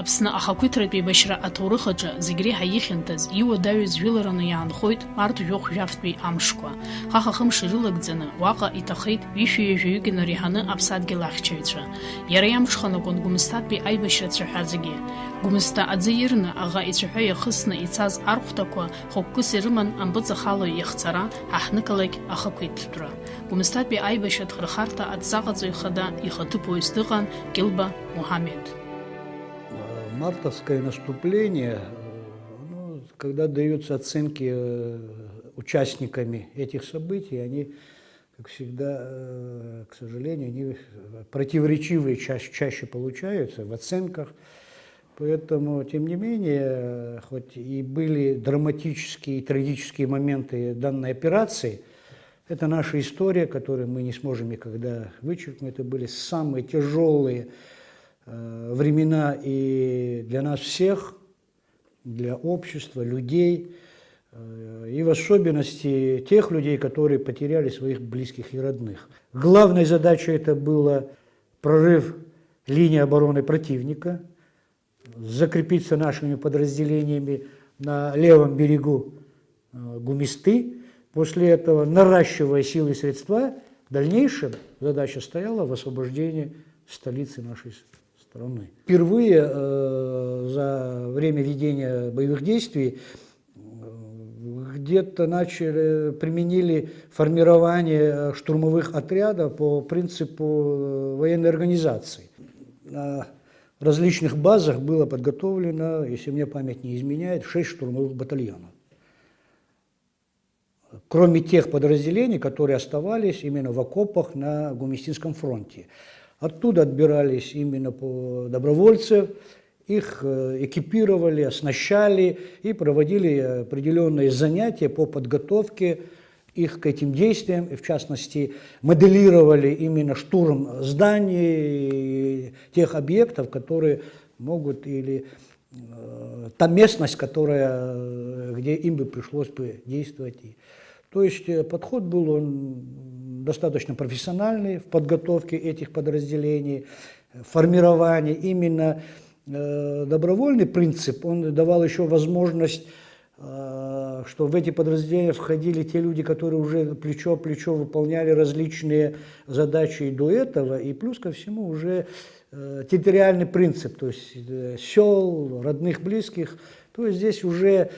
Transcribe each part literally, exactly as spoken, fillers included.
Аԥсны ахақәиҭратә еибашьра аҭоурых аҿы зегь реиҳа ихьанҭаз, иуадаҩыз жәылараны иаанхоит март жәохә-жәафтәи амшқәа. Хаха хымш ирылагӡаны, уаҟа иҭахеит ҩышәи ҩажәаҩык инареиҳаны аԥсадгьыл ахьчаҩцәа. Иара иамҽханакуан Гәымсҭатәи аибашьра цәаҳәа зегьы. Гәымсҭа аӡы ирны, аӷа ицәаҳәа иахысны ицаз архәҭақәа хықәкыс ирыман ампыҵахалаҩ иахҵара, ҳаҳнықалақь ахақәиҭтәра. Гәымсҭатәи аибашьра ҭхырхарҭа адҵаҟаҵаҩ хада ихаҭыԥуаҩс дыҟан Кьылба Муҳамед. Мартовское наступление, э, ну, когда даются оценки, э, участниками этих событий, они, как всегда, э, к сожалению, они противоречивые ча- чаще получаются в оценках. Поэтому, тем не менее, хоть и были драматические и трагические моменты данной операции, это наша история, которую мы не сможем никогда вычеркнуть. Это были самые тяжелые э, времена и для нас всех, для общества, людей, э, и в особенности тех людей, которые потеряли своих близких и родных. Главной задачей это было прорыв линии обороны противника, закрепиться нашими подразделениями на левом берегу э, Гумисты. После этого, наращивая силы и средства, в дальнейшем задача стояла в освобождении столицы нашей страны. Впервые э, за время ведения боевых действий э, где-то начали, применили формирование э, штурмовых отрядов по принципу э, военной организации. На различных базах было подготовлено, если мне память не изменяет, шесть штурмовых батальонов. Кроме тех подразделений, которые оставались именно в окопах на Гумистинском фронте. Оттуда отбирались именно по добровольцев, их э, экипировали, оснащали и проводили определенные занятия по подготовке их к этим действиям, и в частности моделировали именно штурм зданий, тех объектов, которые могут или э, та местность, которая, э, где им бы пришлось бы действовать. И, то есть э, подход был он достаточно профессиональный в подготовке этих подразделений, формирование именно э, добровольный принцип, он давал еще возможность э, что в эти подразделения входили те люди, которые уже плечо-плечо выполняли различные задачи до этого, и плюс ко всему уже э, территориальный принцип, то есть э, сел, родных, близких, то есть здесь уже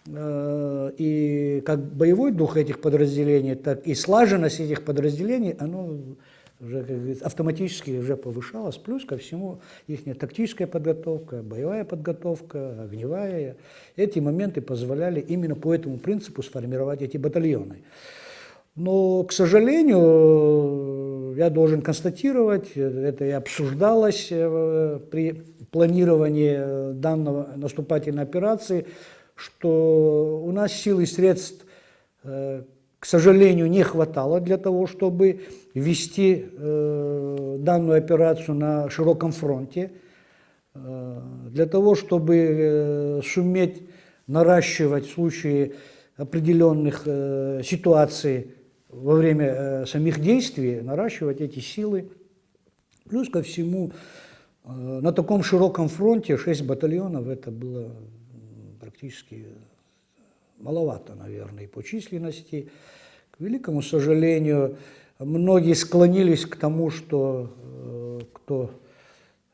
э, и как боевой дух этих подразделений, так и слаженность этих подразделений, оно уже, как говорится, автоматически уже повышалось. Плюс ко всему их тактическая подготовка, боевая подготовка, огневая. Эти моменты позволяли именно по этому принципу сформировать эти батальоны. Но, к сожалению, я должен констатировать, это и обсуждалось э, при планировании данного наступательной операции, что у нас сил и средств, э, к сожалению, не хватало для того, чтобы вести э, данную операцию на широком фронте. Э, для того, чтобы э, суметь наращивать в случае определенных э, ситуаций во время э, самих действий, наращивать эти силы. Плюс ко всему, э, на таком широком фронте шесть батальонов, это было м, практически маловато, наверное, и по численности. К великому сожалению, многие склонились к тому, что э, кто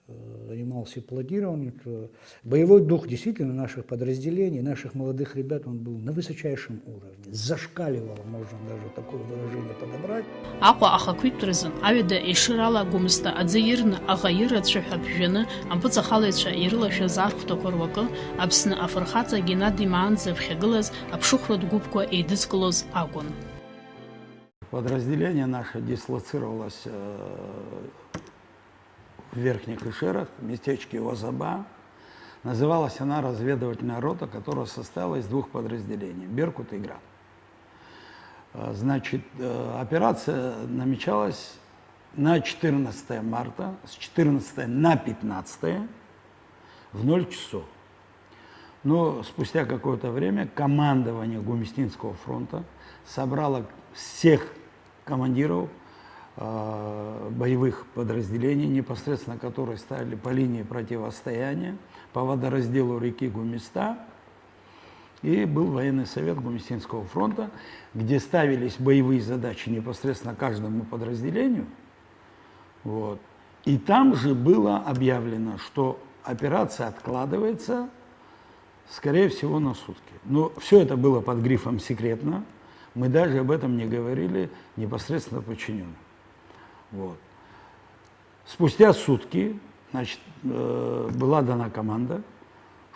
э, занимался планированием, то боевой дух действительно наших подразделений, наших молодых ребят, он был на высочайшем уровне, зашкаливал, можно даже такое выражение подобрать. Аҟәа ахақәиҭтәразын аҩада Ешырала Гәымсҭа аӡы ирны аӷа ирацәаҳәа ԥжәаны ампыҵахалаҩцәа ирылашәаз архәҭақәа руакы Аԥсны афырхаҵа Геннади Маанӡа иахьагылаз аԥшыхәратә гәыԥқәа еидызкылоз акәын. Подразделение наше дислоцировалось э, в Верхних Ишерах, в местечке Озаба. Называлась она разведывательная рота, которая состояла из двух подразделений, «Беркут» и «Град». Э, Значит, э, операция намечалась на четырнадцатое марта, с четырнадцатого на пятнадцатое в ноль часов. Но спустя какое-то время командование Гумистинского фронта собрало всех командиров э, боевых подразделений, непосредственно которые стояли по линии противостояния, по водоразделу реки Гумиста, и был военный совет Гумистинского фронта, где ставились боевые задачи непосредственно каждому подразделению. Вот. И там же было объявлено, что операция откладывается, скорее всего, на сутки. Но все это было под грифом «секретно». Мы даже об этом не говорили непосредственно подчиненным. Вот. Спустя сутки, значит, э, была дана команда,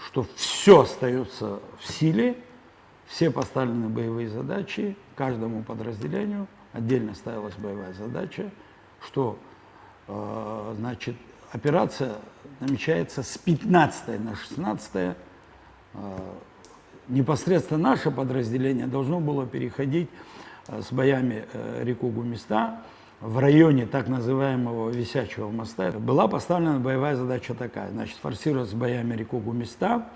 что все остается в силе, все поставлены боевые задачи, каждому подразделению отдельно ставилась боевая задача, что, э, значит, операция намечается с пятнадцатой на шестнадцатое. Э, непосредственно наше подразделение должно было переходить, э, с боями, э, реку Гумиста в районе так называемого Висячего моста. Была поставлена боевая задача такая, значит, форсировать с боями реку Гумиста,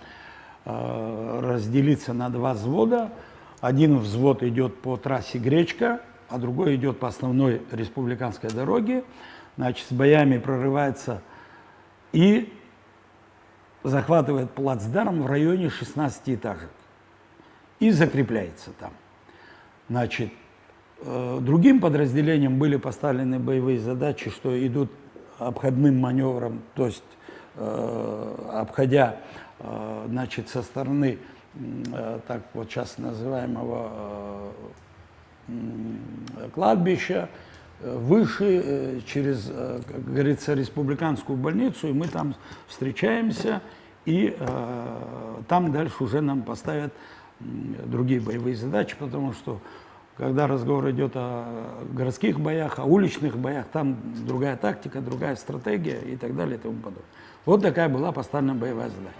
э, разделиться на два взвода. Один взвод идет по трассе Гречка, а другой идет по основной республиканской дороге. Значит, с боями прорывается и захватывает плацдарм в районе шестнадцати этажек и закрепляется там. Значит, э, другим подразделениям были поставлены боевые задачи, что идут обходным маневром, то есть, э, обходя, э, значит, со стороны, м, э, так вот сейчас называемого, э, м, кладбища, э, выше, э, через, э, как говорится, республиканскую больницу, и мы там встречаемся, и, э, там дальше уже нам поставят, м, другие боевые задачи, потому что когда разговор идет о городских боях, о уличных боях, там другая тактика, другая стратегия и так далее и тому подобное. Вот такая была поставлена боевая задача.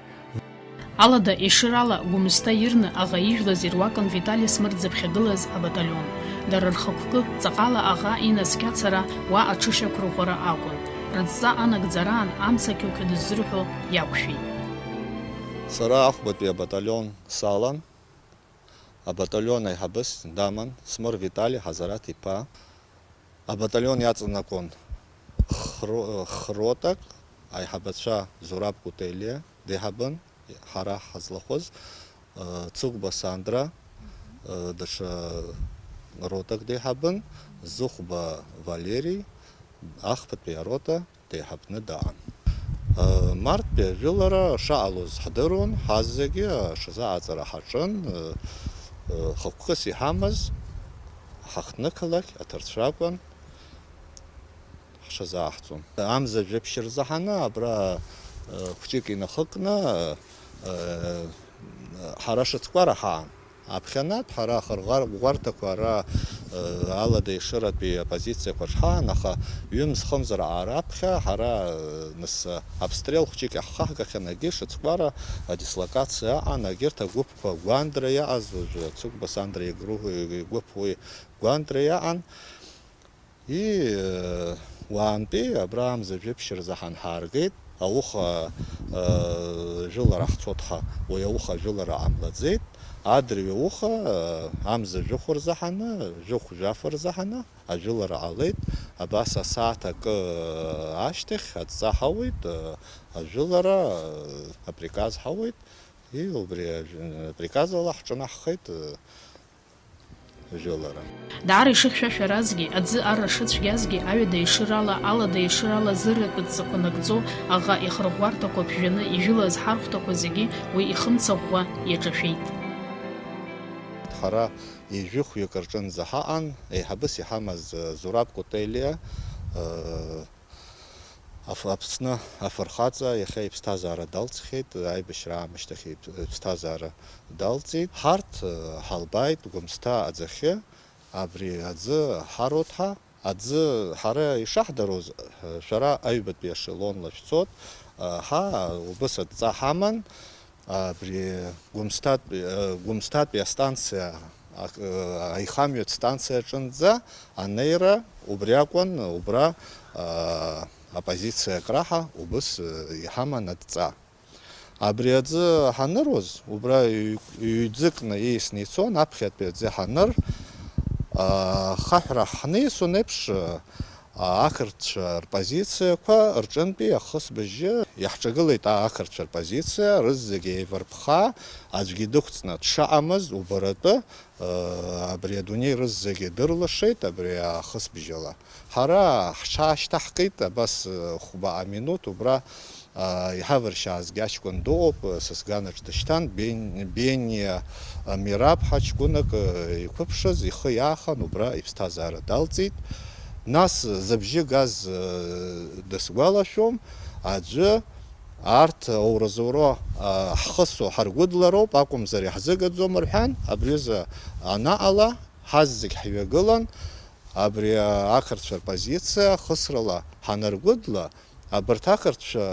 Алада Ешырала Гәымсҭа ирны аӷа ижәлаз ируакын Витали Смыр дзыԥхьагылаз абаталион. Дара рхықәкы ҵаҟала аӷа инаскьацара уа аҽышьақәрыӷәӷәара акәын. Рыдҵа анагӡараан амца қьоуқьад ззырҳәо иақәшәеит. Сара ахәбатәи абаталион салан. Абаталион аиҳабыс даман Смыр Витали Ҳазараҭ-иԥа. Абаталион иаҵанакуан хро-, хротак, аиҳабацәа Зураб Кәтелиа деиҳабын, ҳара ҳазлахәыз, Цыгәба Сандра, даҽа ротак деиҳабын, Зыхәба Валери, ахԥатәи арота деиҳабны даан. Марттәи ажәылара шаҟалоз ҳдыруан, ҳазегьы аҽазыҟаҵара ҳаҿын, хықәкыс иҳамаз ҳахҭнықалақь аҭарцәракәын ҳҽазааҳҵон. Амза жәаԥшь рзаҳаны абра, хәҷык инахыкны, ҳара шацкәара ҳаан. Аԥхьанатә ҳара ахырӷәӷәарҭақәа ара, э, Алада Ешыратәи апозициақәа шҳаан, аха ҩымз-хымз раԥхьа ҳара, э, нас, э, обстрел хәҷык иаҳхаҳгахьан, егьи шацкәара адислокациа аҟан, егьырҭ агәыԥқәа Гәандра иаҟаз, уажәы Цыгәба Сандра игру-, игәыԥ уи Гәандра иаҟан. И, э, уаантәи абра амза жәаԥшь рзы ҳанҳааргеит, ауха, э, жәылара ҳцот ҳа, уи ауха ажәылара ҟамлаӡеит, адырҩауха, э, амза жәохә рзаҳаны, жәохә-жәаф рзаҳаны ажәылара ҟалеит, абас асааҭ акы, э, ашьҭахь адҵа ҳауеит, э, ажәылара, э, априказ ҳауеит, и, убри ажә-, априказ ала ҳҿынаҳхеит, э, жәылара. Даара ишыхьшәашәаразгьы, аӡы арра шыцәгьазгьы, аҩада Ешырала, Алада Ешырала зырратә адҵақәа нагӡо, аӷа ихырӷәӷәарҭақәа ԥжәаны ижәылаз ҳархәҭақәа зегьы уи ихымцаӷәӷәа иаҿашәеит. Ҳара ҩажәи хәҩык рҿынӡа ҳаҟан, еиҳабыс иҳамаз, э, Зураб Кәтелиа, э, Аф-, Аԥсны афырхаҵа иахьа иԥсҭазаара далҵхьеит, аибашьра аамышьҭахь иԥ-, иԥсҭазаара далҵит. Ҳарҭ, э, ҳалбааит Гәымсҭа аӡахьы, абри аӡы ҳароуҭ ҳа, аӡы ҳара ишаҳдароз, э, шәара аҩбатәи ашелонла шәцот, э, ҳа убыс адҵа ҳаман, Абри Гәымсҭатәи, э, Гәымсҭатәи астанциа, ак-, э, аихамҩатә станциа аҿынӡа анеира убри акәын, убра, э, апозициак раҳа убыс, э, иҳаман адҵа. Абри аӡы ҳаныруаз, убра ҩ-, ҩ-ӡыкны ииасны ицон, аԥхьатәи аӡы ҳаныр, э, хаҳәра ҳаниасон еиԥш, э, Ақырҭцәа рпозициақәа рҿынтәи ахысбыжьы иаҳҿагылеит ақырҭцәа рпозициа, рызегьы еивырԥха, аӡәгьы дықәҵны дшаҟамыз убаратәы, абри адунеи рызегьы дырлашеит абри ахысбыжьала. Ҳара ҳҽаашьҭаҳкит абас хәба аминуҭ убра, иҳавыршьаазгьы аҷкәын дыҟоуп, сасганаҿ дышьҭан, Бен-, Бениа Мираԥ ҳаҷкәынак, иқәыԥшыз, ихы иаахан, убра иԥсҭазаара далҵит. Нас зыбжьы газ, дысгәалашәом, аӡәы, арҭ ауразоуро, ҳхысу ҳаргәыдлароуп, акәымзар иаҳзыгаӡом рҳәан, абри азы анаҟала, ҳазегь ҳҩагылан, абри ақырҭцәа рпозициа хысрала ҳанаргәыдла, абарҭ ақырҭцәа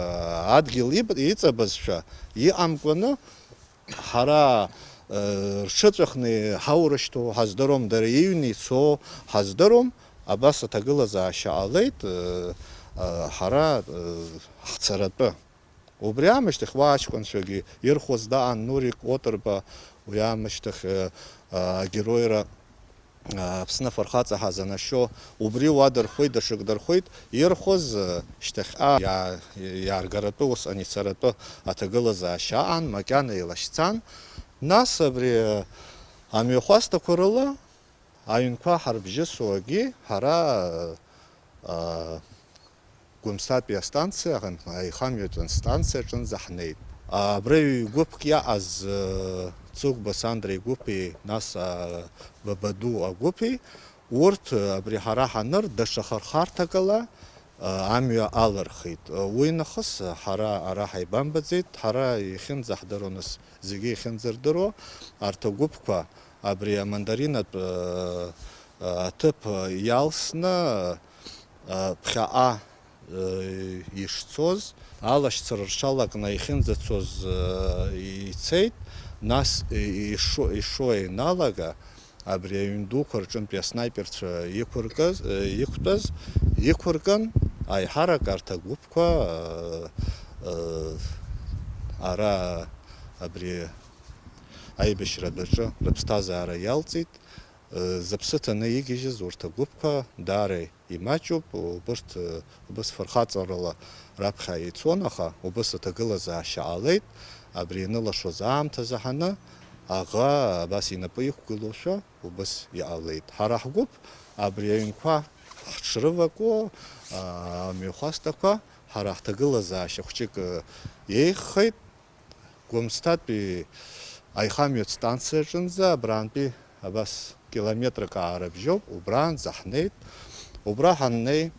адгьыл иб-, иҵабызшәа иҟамкәаны, ҳара, э, рҽыҵәахны ҳаурышьҭоу ҳаздыруам, дара иҩны ицо ҳаздыруам, абас аҭагылазаашьа ҟалеит, э, э, ҳара, э, ҳцаратәы. Убри аамышьҭахь уа аҷкәынцәагьы ирхәыз даан Нурик Отырба, уи аамышьҭахь, э, э, агероира Аԥсны афырхаҵа ҳазанашьо, убри уа дырхәеит, даҽак дырхәеит, ирхәыз, шьҭахьҟа иаа-, иааргаратәы, усҟан ицаратәы аҭагылазаашьа аан, макьана илашьцан. Нас абри амҩахәасҭақәа рыла аҩнқәа ҳарбжьысуагьы ҳара, а, Гәымсҭатәи астанциа, аихамҩатәи астанциа аҿынӡа ҳнеит. Абра ҩ-гәыԥк иаҟаз, э, Цыгәба Сандра игәыԥи, нас, а, Бабаду агәыԥи, урҭ, э, абри ҳара ҳаныр, даҽа хырхарҭакала, э, амҩа алырхит. Э, уи нахыс, э, ҳара ара ҳаибамбаӡеит, ҳара ихьынӡаҳдыруа, нас зегьы ихьынӡардыруа, арҭ агәыԥқәа абри амандаринатә, э, э, аҭыԥ, э, иалсны, ԥхьаҟа ишцоз, алашьцара рҽалакны ихьынӡацоз ицеит, нас ишо, ишо ианалага, абри аҩн дуқәа рҿынтәи аснаиперцәа иқәыркыз, иқәтәаз, иқәыркын, аиҳарак арҭ агәыԥқәа ара абри аибашьра адәаҿы рыԥсҭазаара иалҵит. Зыԥсы ҭаны игьежьыз урҭ агәыԥқәа даара имаҷуп, убырҭ, убыс фырхаҵарала раԥхьа ицон, аха убыс аҭагылазаашьа ҟалеит, абри ианылашоз аамҭа заҳаны, аӷа абас инапы иқәгылоушәа убыс иҟалеит. Ҳара ҳгәыԥ абри аҩнқәа ҳҽрываку, амҩахәасҭақәа, ҳара ҳҭагылазаашьа хәҷык еиӷьхеит. Гәымсҭатәи аихамҩатә станциа аҿынӡа абрантәи абас километрак аарыбжьоуп, убраанӡа ҳнеит. Убра ҳаннеи,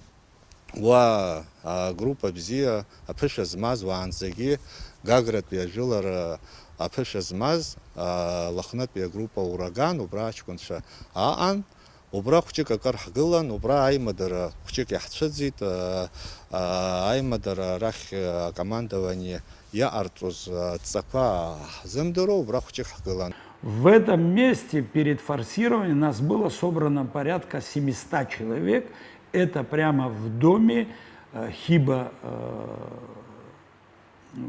уа агруппа бзиа, аԥышәа змаз, уаанӡагьы Гагратәи ажәылара аԥышәа змаз, а, Лыхнытәи агруппа Ураган, убра аҷкәынцәа аҟан. Убра хәҷык акыр ҳгылан, убра аимадара хәҷык иаҳцәыӡит, аа, аа, аимадара арахь, акомандование иаҟарҵоз адҵақәа ҳзымдыруа, убра хәҷык ҳгылан. В этом месте перед форсированием нас было собрано порядка семисот человек. Это прямо в доме, э, Хиба, э,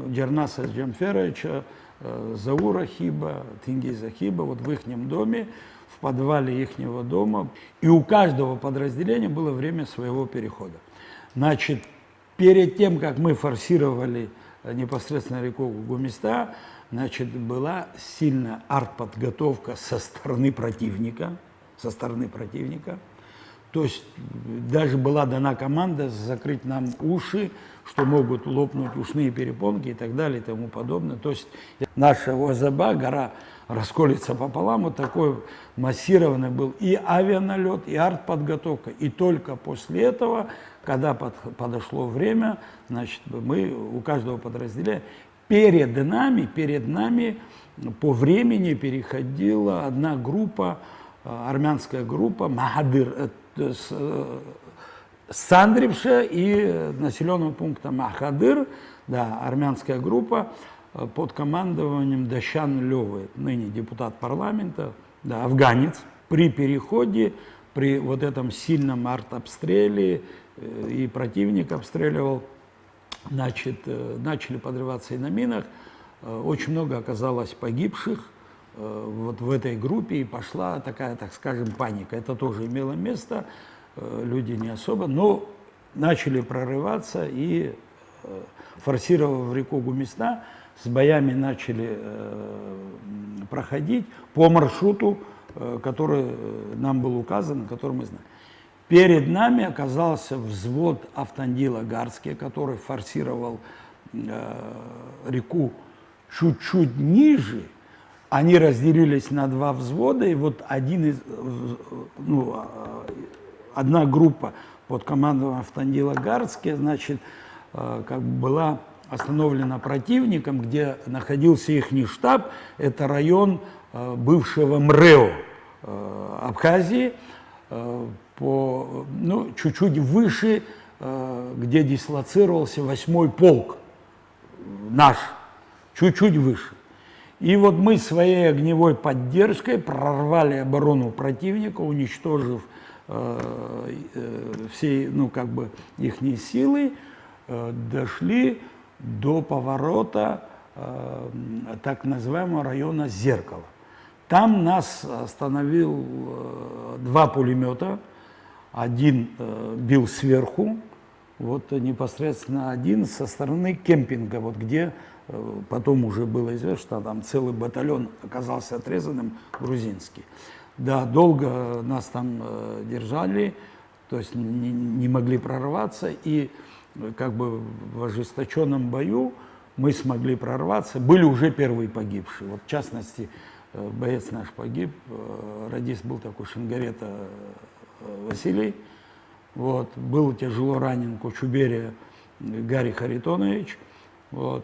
Джарнаса Джамферовича, э, Заура Хиба, Тенгиза Хиба, вот в ихнем доме, в подвале ихнего дома. И у каждого подразделения было время своего перехода. Значит, перед тем, как мы форсировали, э, непосредственно реку Гумиста, значит, была сильная артподготовка со стороны противника. Со стороны противника. То есть, даже была дана команда закрыть нам уши, что могут лопнуть ушные перепонки и так далее и тому подобное. То есть наша ОЗБ, гора расколется пополам, вот такой массированный был и авианалет, и артподготовка. И только после этого, когда под-, подошло время, значит, мы у каждого подразделения Перед нами, перед нами по времени переходила одна группа, э, армянская группа Махадыр, э, с, э, Сандрипше и населённого пункта Махадыр, да, армянская группа, э, под командованием Дашан Лёвы, ныне депутат парламента, да, афганец. При переходе, при вот этом сильном артобстреле, э, и противник обстреливал, Значит, э, начали подрываться и на минах. Э, очень много оказалось погибших, э, вот в этой группе, и пошла такая, так скажем, паника. Это тоже имело место. Э, люди не особо, но начали прорываться и, э, форсировав реку Гумиста, с боями начали, э, м, проходить по маршруту, э, который, э, нам был указан, который мы знаем. Перед нами оказался взвод Автандила Гарския, который форсировал, э, реку чуть-чуть ниже. Они разделились на два взвода, и вот один из, э, ну, а, одна группа под командованием Автандила Гарския, значит, э, как бы была остановлена противником, где находился ихний штаб. Это район, э, бывшего МРЭО, э, Абхазии, э, по, ну, чуть-чуть выше, э, где дислоцировался восьмой полк наш, чуть-чуть выше. И вот мы своей огневой поддержкой прорвали оборону противника, уничтожив, э, э, все, ну, как бы, ихние силы, э, дошли до поворота, э, так называемого района Зеркало. Там нас остановил, э, два пулемета. Один, э, бил сверху, вот непосредственно один со стороны кемпинга, вот где, э, потом уже было известно, что там целый батальон оказался отрезанным, грузинский. Да, долго нас там, э, держали, то есть не, не могли прорваться, и, э, как бы в ожесточенном бою мы смогли прорваться. Были уже первые погибшие. Вот, в частности, э, боец наш погиб, э, радист был такой, Шингарета, э, Василий. Вот. Был тяжело ранен Кочубере Гарри Харитонович. Вот.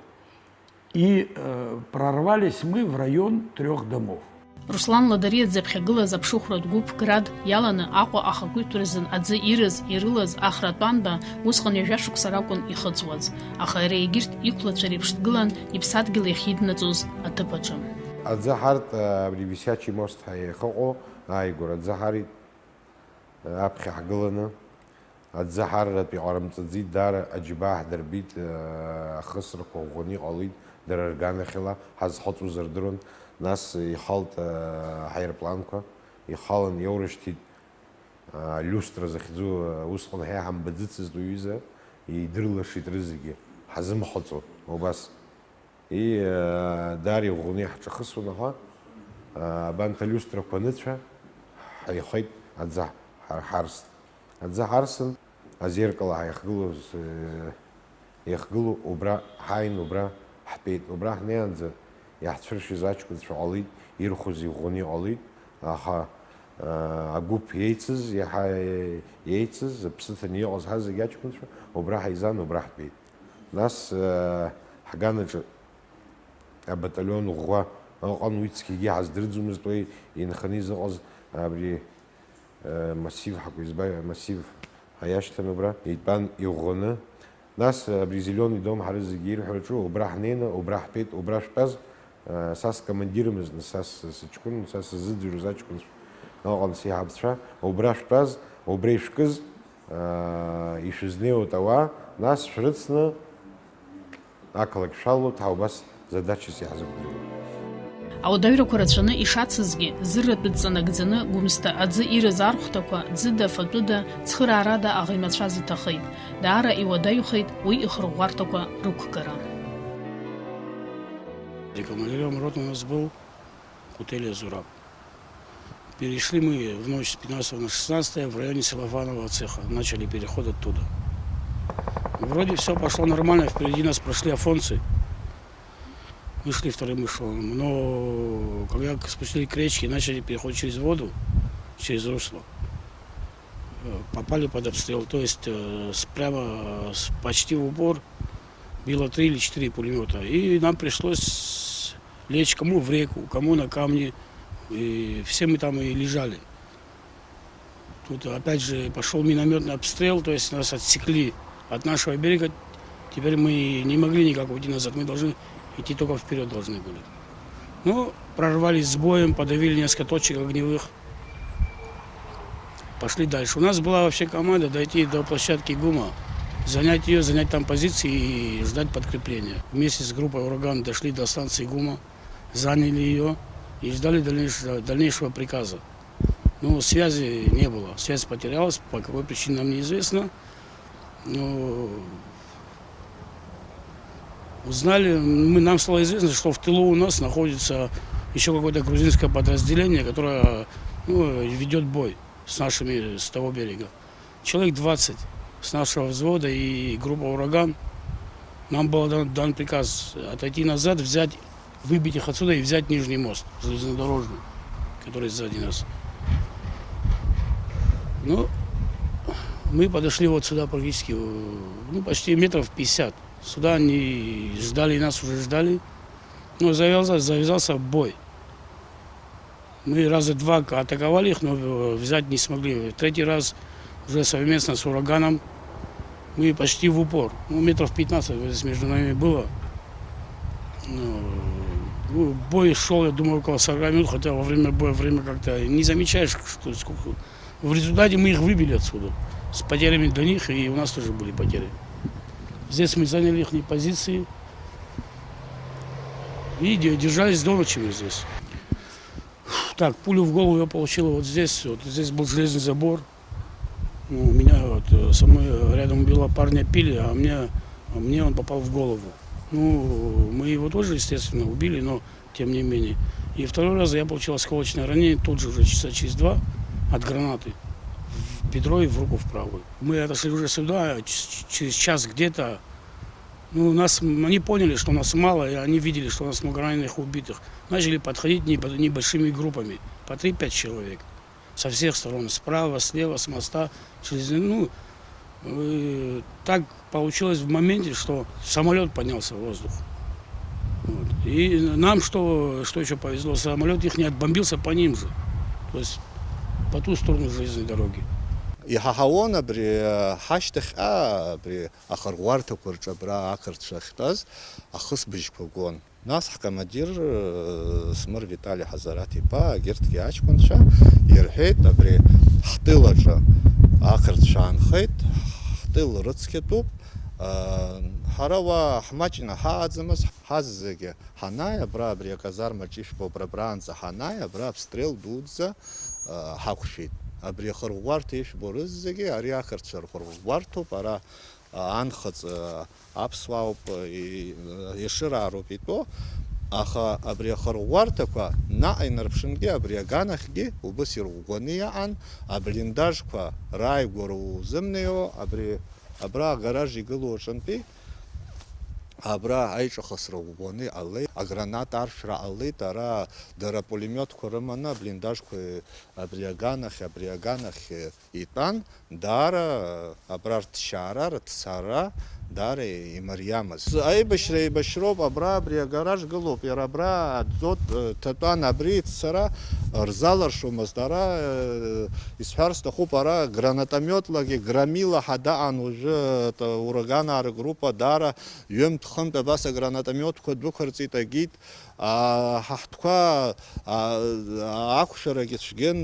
И, э, прорвались мы в район трёх домов. Руслан Ладариа дзаԥхьагылаз аԥшыхәратә гәыԥ Град иаланы Аҟәа ахақәиҭтә рзын аӡы ирыз, ирылаз Ахра Тәанба усҟан ҩажәа шықәса ракәын ихыҵуаз, аха иара егьырҭ иқәлацәа реиԥш дгылан иԥсадгьыл иахьиднаҵоз аҭыԥ аҿы. Аӡы ҳарт, абри Висячий мост ҳәа иахьыҟоу ааигәара аӡы ҳарит, аԥхьа ҳгыланы. Аӡы ҳарратә иҟарымҵаӡеит, даара аџьабаа ҳдырбеит, ахысрақәа ӷәӷәаны иҟалеит, дара рганахьала ҳазхыҵуаз рдыруан, нас ихалт, ҳаирпланқәа, ихалан иаурышьҭит, Люстра захьӡу, усҟан ҳа иҳамбаӡацызт уҩыза, идырлашеит рызегьы, ҳазымхаҵо, убас. И, э, даара иӷәӷәаны иаҳҿахысуан аха, э, абанҭ алиустрақәа аныцәа, ҳаихеит аӡы ҳар-, ҳарст. Аӡы ҳарсын, азеркала ҳаихгылоз, э, иахгылоу убра ҳааин, убра ҳтәеит. Убра ҳнеиаанӡа иаҳцәыршьыз аҷкәынцәа ҟалеит, ирхәыз иӷәӷәаны иҟалеит, аха, э, агәыԥ еицыз, иаҳа еицыз, аԥсы ҭаны иҟаз ҳазегь аҷкәынцәа, убра ҳаизан, убра ҳтәеит. Нас, э, ҳганаҿы абаталион ӷәӷәа ыҟан, уи цқьагьы ҳаздырӡомызт, уи инханы изыҟаз абри, э, массив ҳәа акәу, избан, массив ҳәа иашьҭан убра, итәан иӷәӷәаны. Нас абри зеленый дом ҳара зегьы ирҳәо аҿы, убра ҳнеины, убра ҳтәеит, убра шәтәаз, Са скомандирмызт, са с-, сыҷкәын, са сзыӡырҩуаз аҷкәынцәа ыҟан, сеиҳабцәа, убра шәтәаз, убра ишәкыз, ишәызнеиуеит ауаа, нас шәрыцны ақалақь шәалалоит, ҳа убас задачас иаҳзықәдыруеит. Ауадаҩрақәа рацәаны ишацызгьы, зырратәы дҵанакӡаны Гәымсҭа аӡы ирыз архәҭақәа ӡыда-фатәыда, цхыраарада аӷа имацәаз иҭахеит. Даара иуадаҩхеит уи ихырӷәӷәарҭақәа рықәгара. Командиром роты у нас был Кутелия Зураб. Перешли мы в ночь с пятнадцатого на шестнадцатое в районе целлофанового цеха. Начали переход оттуда. Вроде всё пошло нормально, впереди нас прошли афонцы. Мы шли вторым эшелоном. Но когда к-, спустили к речке, начали переход через воду, через русло. Э, попали под обстрел, то есть, э, с-, прямо, э, с-, почти в упор било три или четыре пулемёта. И нам пришлось лечь кому в реку, кому на камни. И все мы там и лежали. Тут опять же пошёл миномётный обстрел, то есть нас отсекли от нашего берега. Теперь мы не могли никак уйти назад, мы должны идти, только вперёд должны были. Ну, прорвались с боем, подавили несколько точек огневых. Пошли дальше. У нас была вообще команда дойти до площадки ГУМа, занять её, занять там позиции и ждать подкрепления. Вместе с группой «Ураган» дошли до станции ГУМа, заняли её и ждали дальнейшего, дальнейшего приказа. Ну, связи не было. Связь потерялась, по какой причине нам неизвестно. Ну, узнали, мы, нам стало известно, что в тылу у нас находится еще какое-то грузинское подразделение, которое, ну, ведет бой с нашими с того берега. Человек двадцать с нашего взвода и группа «Ураган». Нам был дан, дан приказ отойти назад, взять, выбить их отсюда и взять Нижний мост железнодорожный, который сзади нас. Ну, мы подошли вот сюда практически, э, ну, почти метров пятьдесят. Сюда они ждали, нас уже ждали. Ну, завязался, завязался бой. Мы раза два к-, атаковали их, но, э, взять не смогли. Третий раз уже совместно с «Ураганом» мы почти в упор. Ну, метров пятнадцать вот здесь между нами было. Ну, ну, бой шёл, я думаю, около сорока минут, хотя во время боя время как-то не замечаешь, что сколько. В результате мы их выбили отсюда. С потерями для них, и у нас тоже были потери. Здесь мы заняли ихние позиции и де-, держались до ночи мы здесь. Так, пулю в голову я получил вот здесь. Вот здесь был железный забор. Ну, у меня вот, э, со мной, э, рядом было парня пили, а мне, а мне он попал в голову. Ну, мы его тоже, естественно, убили, но тем не менее. И второй раз я получил осколочное ранение, тут же уже часа через два от гранаты в бедро и в руку в правую. Мы отошли уже сюда, ч-, ч-, через час где-то. Ну, нас, м, они поняли, что нас мало, и они видели, что у нас много раненых и убитых. Начали подходить небо-, небольшими группами, по три-пять человек. Со всех сторон, справа, слева, с моста, через, ну, э, так получилось в моменте, что самолёт поднялся в воздух. Вот. И нам что, что ещё повезло, самолёт их не отбомбился по ним же. То есть по ту сторону железной дороги. Иҳаҳауан абри, э, ҳашьҭахьҟа, абри ахырӷәӷәарҭақәа рҿы абра ақырҭцәа ахьтәаз ахысбыжьқәа гон. Нас ҳкомандир, э, Смыр Витали Ҳазараҭ-иԥа, егьырҭгьы аҷкәынцәа ирҳәеит, абри ҳтыл аҿы ақырҭцәа аанхеит, ҳтыл рыцқьатәуп, э, ҳара уа ҳмаҷны ҳааӡамыз, ҳазегьы ҳанааи, абра, абри аказармаҿ ишәбо, абра, абраанӡа ҳанааи, абра обстрел дуӡӡа, э, ҳақәшәеит. Абри ахырӷәӷәарҭа ишәбо рызегьы, ари ақырҭцәа рхырӷәӷәарҭоуп, ара анхыҵ, аԥсуаауп, и-, ешыраароуп итәоу, аха абри ахырӷәӷәарҭақәа наҟ инарԥшынгьы, абри аганахьгьы убыс ирӷәӷәаны иаан, аблиндажқәа рааигәара узымнеиуа, абри, абра агараж игылоу аҿынтәи, абра аиҿахысра ӷәӷәаны иҟалеит, аграната аршәра ҟалеит, ара дара апулемиотқәа рыманы аблиндажқәа абри аганахь, абри аганахь итәан, даара абра рҭшьаара, рыҭцара даара имариамызт. Аибашьра еибашьроуп, абра абри агараж гылоуп, иара абра аӡот, э, ҭатәан, абри иццара рзаларшомызт. Ара, э, исҳәар сҭахуп, ара гранатомиотлагьы, громила ҳәа даҟан уажәы, э, ураганаа ргруппа, даара ҩымҭ-хынтә абас агранатомиотқәа дәықәырҵеит, агит. А, ҳа ҳтәқәа, а, ақәшәарагьы цәгьан,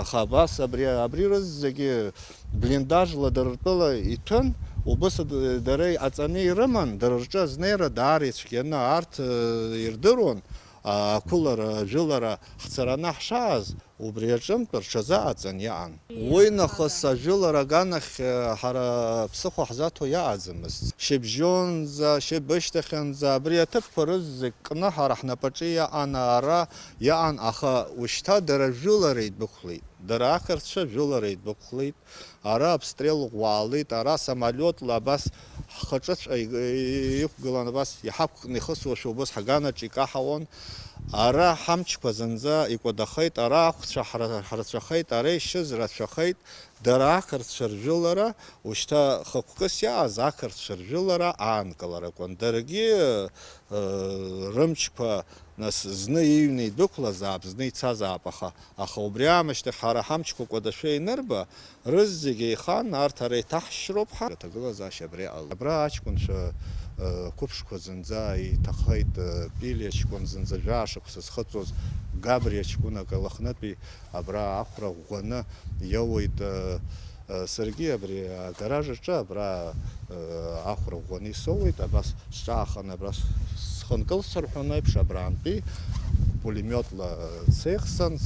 аха абас абри, абри рызегьы блиндажла дара ртәыла иҭәын, убыс д-, дара иҟаҵаны ирыман, дара рҿы азнеира даара ицәгьаны, арҭ, э, ирдыруан, а, ақәылара, ажәылара ҳцараны ҳшааз, убри аҿынтә рҽазыҟаҵан иҟан. Уи нахыс ажәылара аганахь, э, ҳара ԥсыхәа ҳзаҭо иаҟаӡамызт. Шьыбжьонӡа, шьыбышьҭахьынӡа абри аҭыԥқәа рызегь кны ҳара ҳнапаҿы иаҟан, ара иаҟан, аха ушьҭа дара жәылара идәықәлеит, дара ақырҭцәа жәылара идәықәлеит, ара обстрел ӷәӷәа ҟалеит, ара самолиотла абас ҳхаҿыҵәҟьа и-, и-, иқәгылан, абас иҳақәкны ихысуашәа убыс ҳаганаҿ икаҳауан, ара ҳамчқәа зынӡа икәадахеит, ара ахәцәа ҳра-, ҳрацәахеит, ара ишьыз рацәахеит, дара ақырҭцәа ржәылара, ушьҭа хықәкыс иааз ақырҭцәа ржәылара аанкылара акәын. Даргьы, э, рымчқәа, нас, зны иҩны идәықәлазаап, зны ицазаап, аха, аха убри аамышьҭахь ҳара ҳамчқәа кәадашәа ианырба, рызегь еихан, арҭ ара иҭаҳшьроуп ҳәа аҭагылазаашьа абри иҟалеит. Абра аҷкәынцәа, э, қәыԥшқәа зынӡа иҭахеит, э, Пили аҷкәын зынӡа жәаа шықәса зхыҵуаз, Габри аҷкәын акалахнытәи абра ахәра ӷәӷәаны иоуеит, э, э, саргьы абри агараж аҿы абра, э, ахәра ӷәӷәаны исоуеит, абас сҿааханы абра с-, схы нкылсырҳәон еиԥш, абраантәи пулемиотла, э, сеихсан,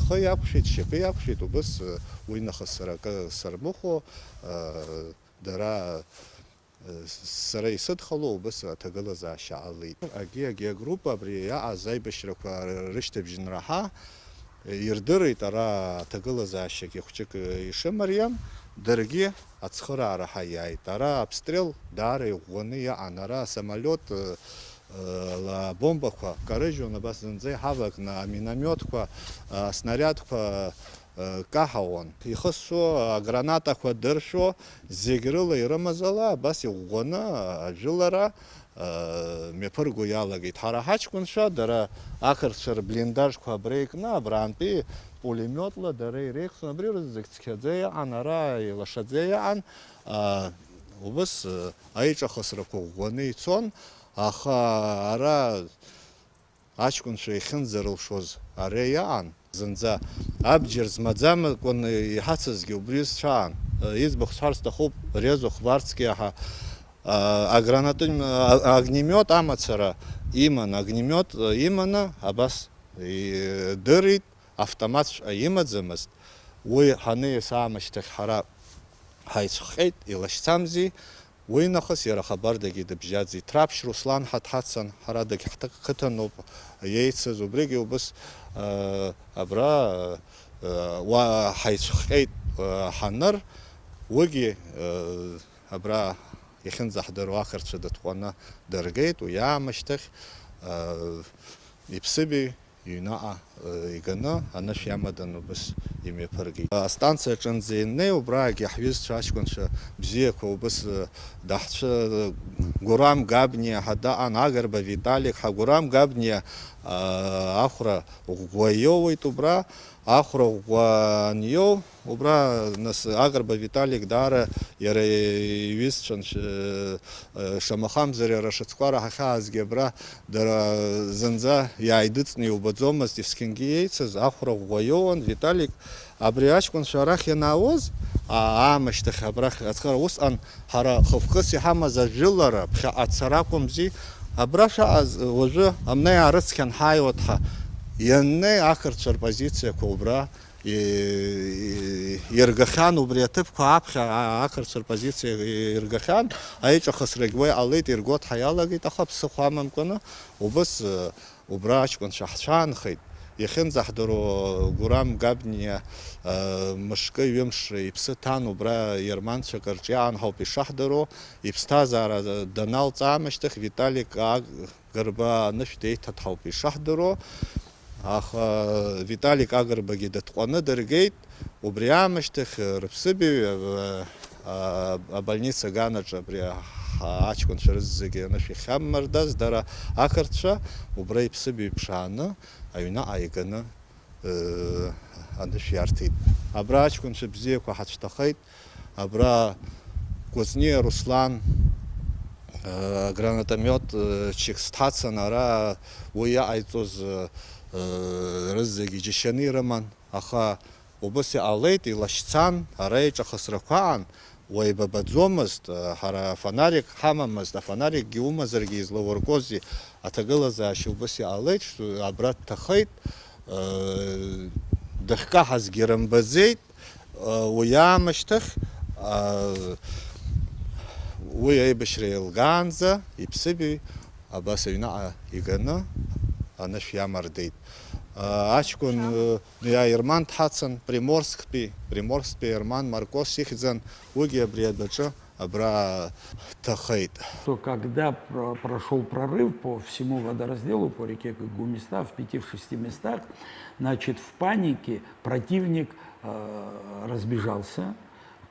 Хы иақәшәеит, шьапы иақәшәеит, убыс, э, уи нахыс сара акы сармыхәо, э, дара, э, сара исыдхало убыс аҭагылазаашьа алеит. Агьи-агьи агруппа абри иаҟаз аибашьрақәа рышьҭыбжьынраҳа ирдырит ара аҭагылазаашьагьы хәҷык ишымариам, даргьы ацхыраара ҳәа иааит. Ара обстрел даара иӷәӷәаны иаҟан, ара асамолиот, э, э, ла бомбақәа карыжьуан, абас зынӡа иҳавакны, аминомиотқәа, аснариадқәа, э, каҳауан. Ихысу агранатақәа дыршәо, зегь рыла ирымазала, абас иӷәӷәаны ажәылара, э, мҩаԥырго иалагеит. Ҳара ҳаҷкәынцәа, дара ақырҭцәа рблиндажқәа абра икны, абрантәи пулемиотла дара иреихсуан. Абри рызегь цқьаӡа иҟан, ара илашаӡа иҟан. А, убыс, э, аиҿахысрақәа ӷәӷәаны ицон, аха ара аҷкәынцәа иахьынӡарылшоз ара иаан, зынӡа абџьар змаӡамкәан иҳацызгьы убри зцәаан. Иӡбахә сҳәар сҭахуп, Резо Хварцкиа ҳәа, а, агранатом-, а, огнемиот амацара иман, огнемиот, а, иманы абас идырит, автоматҵәҟьа имаӡамызт. Уи ҳаниас аамышьҭахь ҳара ҳаицәхҟьеит, илашьцамзи. Уи нахыс иара хабардагьы дыбжьаӡит. Раԥшь Руслан ҳәа дҳацын, ҳара дагьҳҭ-, қыҭаноуп иеицыз, убригьы убыс, э, абра, э, уа ҳаицәхҟьеит, э, ҳаныр, уигьы, э, абра иахьынӡаҳдыруа ақырҭцәа дытҟәаны дыргеит, уи аамышьҭахь, э, иԥсыбаҩ Иҩнаҟа, э, иганы, анышә иамаданы убыс имҩаԥыргеит. Астанциа аҿынӡа ианнеи, убраагьы ҳҩызцәа аҷкәынцәа бзиақәа убыс, э, даҳцәы-, Гурам Габниа ҳәа даҟан, Агрба Виталик ҳәа. Гурам Габниа, а, ахәра ӷәӷәа иоуеит убра, ахәра ӷәӷәа аниоу, Убра, нас, Агрба Виталик даара иара иҩызцәан, ш-, э, шамахамзар иара шацкәара ҳахьаазгьы абра дара зынӡа иааидыҵны иубаӡомызт, есқьынгьы иеицыз, ахәра ӷәӷәа иоуан Виталик. Абри аҷкәынцәа арахь ианаауаз, а-, аамышьҭахь абрахь ацхыра усҟан ҳара хықәкыс иҳамаз ажәылара ԥхьаҟа ацара акәымзи, абра шәаҟаз уажәы амнеи аарыцқьан ҳааиуеит ҳәа ианнеи ақырҭцәа рпозициақәа убра и-, и-, иргахьан, убри аҭыԥқәа аԥхьа а-, ақырҭцәа рпозициа иргахьан, аиҿахысрагь уа иҟалеит, ирго дҳаиалагеит, аха ԥсыхәа амамкәаны убыс, э, убра аҷкәынцәа ҳцәаанхеит. Иахьынӡаҳдыруа Гурам Габниа, э, мышкы, ҩымш иԥсы ҭан, убра ерманцәак рҿы иаан ҳауп ишаҳдыруа, иԥсҭазаара даналҵ аамышьҭахь Виталик Аг-, Гырба анышә деиҭаҭҳауп ишаҳдыруа, аха Виталик Агрбагьы дытҟәаны дыргеит. Убри аамышьҭахь рыԥсыбаҩ, а, а, абольница аганаҿ абри ҳа-, аҷкәынцәа рызегьы анышә иахьамардаз, дара ақырҭцәа убра иԥсыбаҩ ԥшааны аҩнаҟа иганы, э, анышә иарҭеит. Абра аҷкәынцәа бзиақәа ҳацәҭахеит. Абра Кәыҵниа Руслан, э, гранатомиот, э, ччик сҭацан, ара уи иаҟаиҵоз, э, э, рызегьы џьашьаны ирыман, аха убыс иҟалеит, илашьцан, ара иҿахысрақәа аан, уаибабаӡомызт, э, ҳара афонарик ҳамамызт, афонарикгьы умазаргьы излауркуазеи, аҭагылазаашьа убыс иҟалеит, ш-, абра дҭахеит, э, дахькаҳазгьы рымбаӡеит, Уи аамышьҭахь, уи аибашьра еилгаанӡа, иԥсыбаҩ абас аҩнаҟа иганы анышә иамардеит. Аҷкәын, иа-, ерман дҳацын, Приморсктәи, Приморсктәи ерман Маркос ихьӡын, уигьы абри адәаҿы абра дҭахеит. То, когда про-, прошёл прорыв по всему водоразделу, по реке Гумиста, в пяти-шести местах, значит, в панике противник, э, разбежался,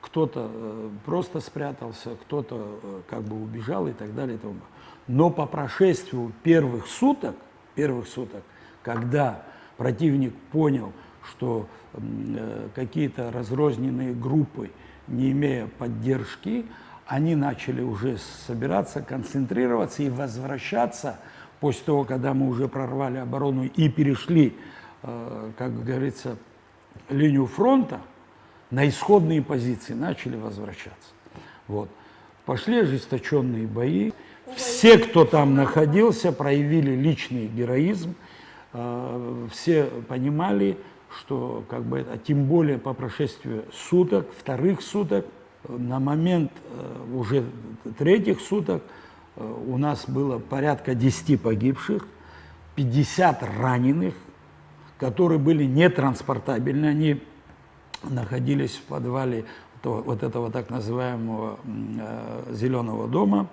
кто-то, э, просто спрятался, кто-то, э, как бы убежал и так далее и тому подобное. Но по прошествию первых суток, первых суток, когда противник понял, что, м, э, какие-то разрозненные группы, не имея поддержки, они начали уже собираться, концентрироваться и возвращаться после того, когда мы уже прорвали оборону и перешли, э, как говорится, линию фронта, на исходные позиции начали возвращаться. Вот. Пошли ожесточённые бои. Все, кто там находился, проявили личный героизм. Э, все понимали, Что, как бы, это, тем более по прошествию суток, вторых суток, на момент э, уже третьих суток э, у нас было порядка десяти погибших, пятьдесят раненых, которые были нетранспортабельны, они находились в подвале то, вот этого так называемого э, зеленого дома.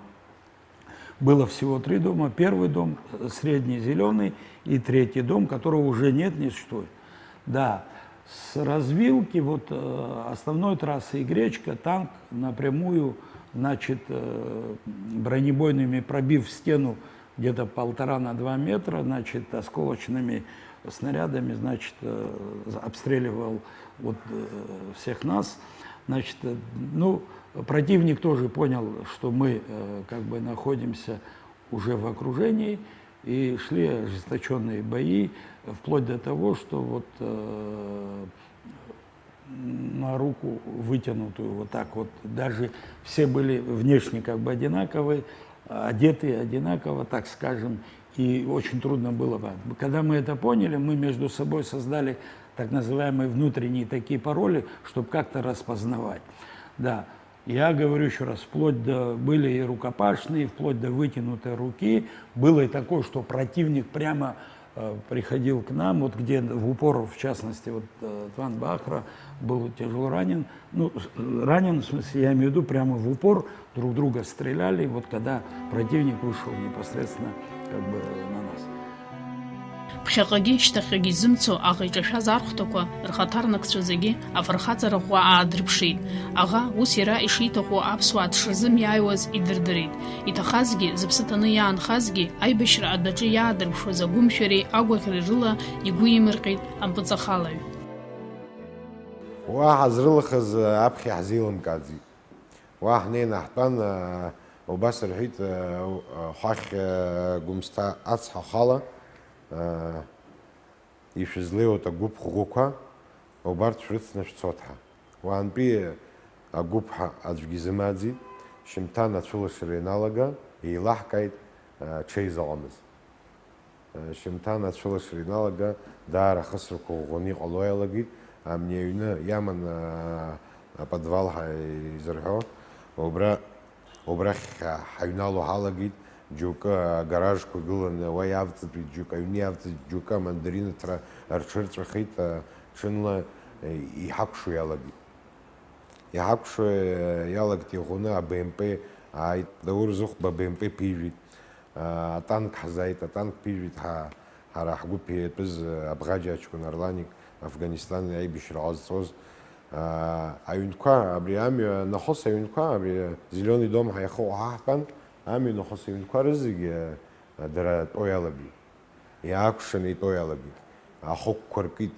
Было всего три дома. Первый дом, средний зеленый и третий дом, которого уже нет, не существует. Да, с развилки вот э, основной трассы Игречка танк напрямую, значит, э, бронебойными пробив стену где-то полтора на два метра, значит, осколочными снарядами, значит, э, обстреливал вот э, всех нас. Значит, э, ну, противник тоже понял, что мы э, как бы находимся уже в окружении, и шли ожесточенные бои, вплоть до того, что вот э, на руку вытянутую вот так вот, даже все были внешне как бы одинаковые, одетые одинаково, так скажем, и очень трудно было. Когда мы это поняли, мы между собой создали так называемые внутренние такие пароли, чтобы как-то распознавать. Да. Я говорю еще раз, вплоть до, были и рукопашные, вплоть до вытянутой руки. Было и такое, что противник прямо э, приходил к нам, вот где в упор, в частности, вот э, Тван Бахра был тяжело ранен. Ну, ранен, в смысле, я имею в виду, прямо в упор друг друга стреляли, вот когда противник вышел непосредственно как бы на нас. Ԥхьаҟагьы шьҭахьҟагьы изымцо аӷа иҿашәаз архәҭақәа рхаҭарнакцәа зегьы афырхаҵара ӷәӷәа аадырԥшит. Аӷа ус иара ишиҭаху аԥсуаа дшырзымиааиуаз идырдырит. Иҭахазгьы, зыԥсы ҭаны иаанхазгьы, аибашьра адәаҿы иаадырԥшуаз агәымшәареи агәаӷьреи рыла игәы имырҟьеит ампыҵахалаҩ. Уа ҳазрылахаз аԥхьа иаҳзеилымкааӡеит. Уа ҳнеины ҳтәан, убас рҳәеит, хәахь Гәымсҭа ацҳа хала ишәызлеиуеит агәыԥ ӷәӷәақәа, убарҭ шәрыцны шәцот ҳәа. Уаантәи агәыԥ ҳәа аӡәгьы изымааӡеит, шьымҭан ацәылашара ианалага, еилаҳкааит, ҽеиза ыҟамызт. Шьымҭан ацәылашара иналага, даара ахысрақәа ӷәӷәаны иҟало иалагеит, амни аҩны иаман аподвал ҳәа изырҳәо, убра, убрахь ҳаҩнало ҳалагеит, џьоукы агаражқәа гыланы уа иавҵатәеит, џьоукы аҩны иавҵит, џьоукы амандаринаҭра рҽырҵәахит, ҽынла иҳакәшо иалагеит. Иҳакәшо иалагеит иӷәӷәаны а Б М П ааит, Даур Зыхәба Б М П ԥижәеит. Атанк ҳзааит, атанк ԥижәеит ҳара ҳгәыԥ иатәыз Абӷаџь аҷкәын Арланик, Афганистан аибашьра ҟазҵоз. Аҩнқәа, абри амҩа нахыс аҩнқәа, абри Зеленый дом ҳәа иахыҟоу ҳа ҳтәан, амҩа нахыс аҩнқәа рызегьы дара атәо иалагеит. Иаакәшаны итәо иалагеит. Ахықәқәа ркит,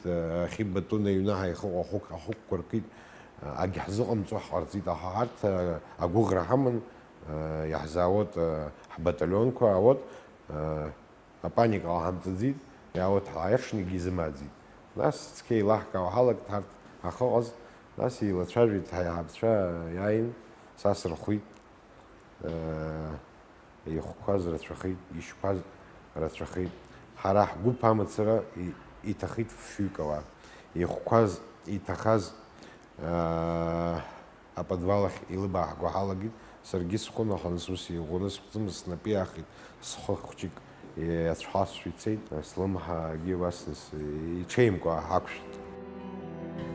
Хьыбатәын аҩны ҳаихыҟоу ахықә, ахықәқәа ркит, агьҳзыҟамҵо ҳҟарҵеит, аха ҳарҭ агәыӷра ҳаман, иаҳзаауеит ҳбаталионқәа, аот, апаника ҟаҳамҵаӡеит, иаауеит ҳаиашнагьы изымааӡеит. Нас цқьа еилаҳкаауа ҳалагт ҳарҭ ҳахыҟаз, нас еилацәажәеит ҳаиҳабацәа, иааин, са сырхәит. Ихәқәаз рацәахеит, ишьқәаз рацәахеит. Ҳара ҳгәыԥ амацара иҭахеит фҩык ауаа. Ихәқәаз, иҭахаз аподвал ахь илыбааҳго ҳалагеит. Саргьы схәы наханы ус иӷәӷәаны схәӡымыз снапы иаахеит, схы хәҷык иацәхасшәа ицеит, слымҳагьы уасны иҽеимкәа ҳақәшәеит.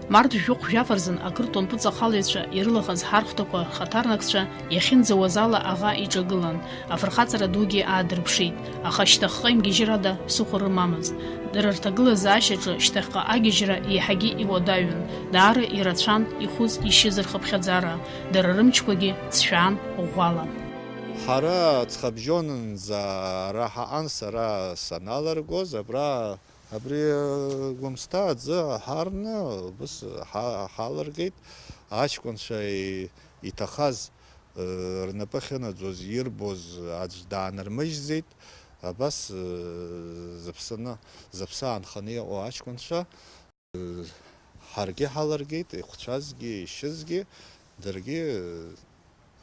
Март жәохә жәаф рзын ақырҭуа мпыҵахалаҩцәа ирылахаз ҳархәҭақәа рхаҭарнакцәа иахьынӡауаз ала аӷа иҿагылан, афырхаҵара дугьы аадырԥшит, аха шьҭахьҟа имгьежьрада ԥсыхәа рымамызт. Дара рҭагылазаашьаҿы шьҭахьҟа агьежьра еиҳагьы иуадаҩын, даара ирацәан ихәыз ишьыз рхыԥхьаӡара, дара рымчқәагьы ҵшәаан ӷәӷәала. Ҳара ҵхыбжьонынӡа ара ҳаҟан, сара саналыргоз, абра Абри Гәымсҭа аӡы ҳарны, убыс ҳалыргеит, аҷкәынцәа иҭахаз рнапы ахьынаӡоз, ирбоз аӡә даанырмыжьӡеит, абас зыԥсы, зыԥсы аанханы иҟоу аҷкәынцәа ҳаргьы ҳалыргеит, ихәцәазгьы, ишьызгьы, даргьы